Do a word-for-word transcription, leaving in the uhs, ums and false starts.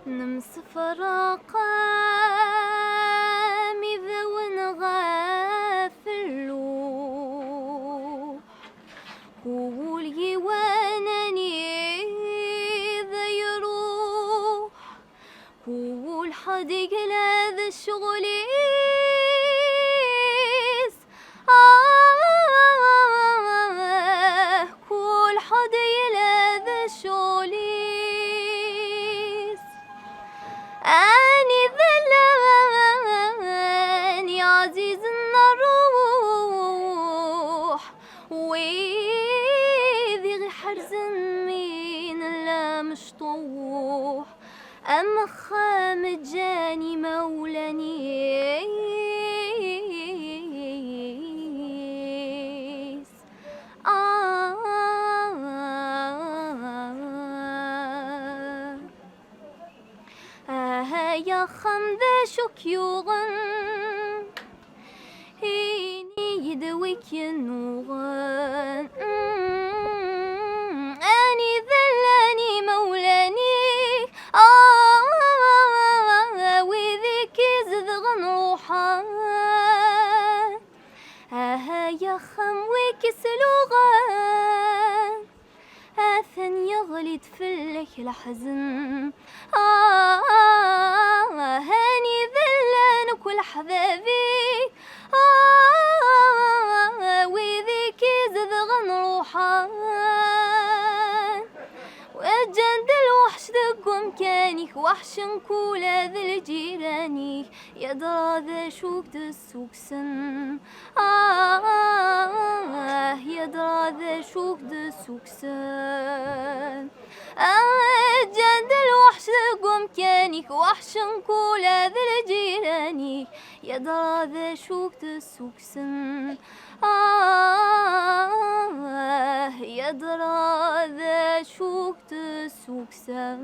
Nemsefraq am ibawen ɣef lluḥ, kul yiwen anida iruḥ, kul ḥedd yella d ccɣel-is. Ah, kul ḥedd yella d ccɣel-is. Anida llan iɛzizen n ṛṛuḥ, wid i ɣ-iḥerzen mi nella mecṭuḥ. Am axxam ǧǧan imawlan-is. Ah, ah, ay axxam, d acu k-yuɣen? Ini-yi-d wi k-yennuɣen. Mm, anida llan imawlan-ik? Ah, wid i k-izedɣen ruḥen. Aha, ay axxam, wi k-isluɣen. Atan yeɣli-d fell-ak leḥzen. Ah, anida llan akk leḥbab-ik? Ah, wid i k-izedɣen ruḥen. Ǧǧan-d lweḥc deg wemkan-ik, weḥcen-k ula d lǧiran-ik. Yadra d acu k-d-ssukksen? Ah, yadra d acu k-d-ssukksen? Ah, ǧǧan-d lweḥc deg wemkan-ik, weḥcen-k ula d lǧiran-ik. Yadra d acu k-d-ssukksen? Ah, yadra d acu k-d-ssukksen?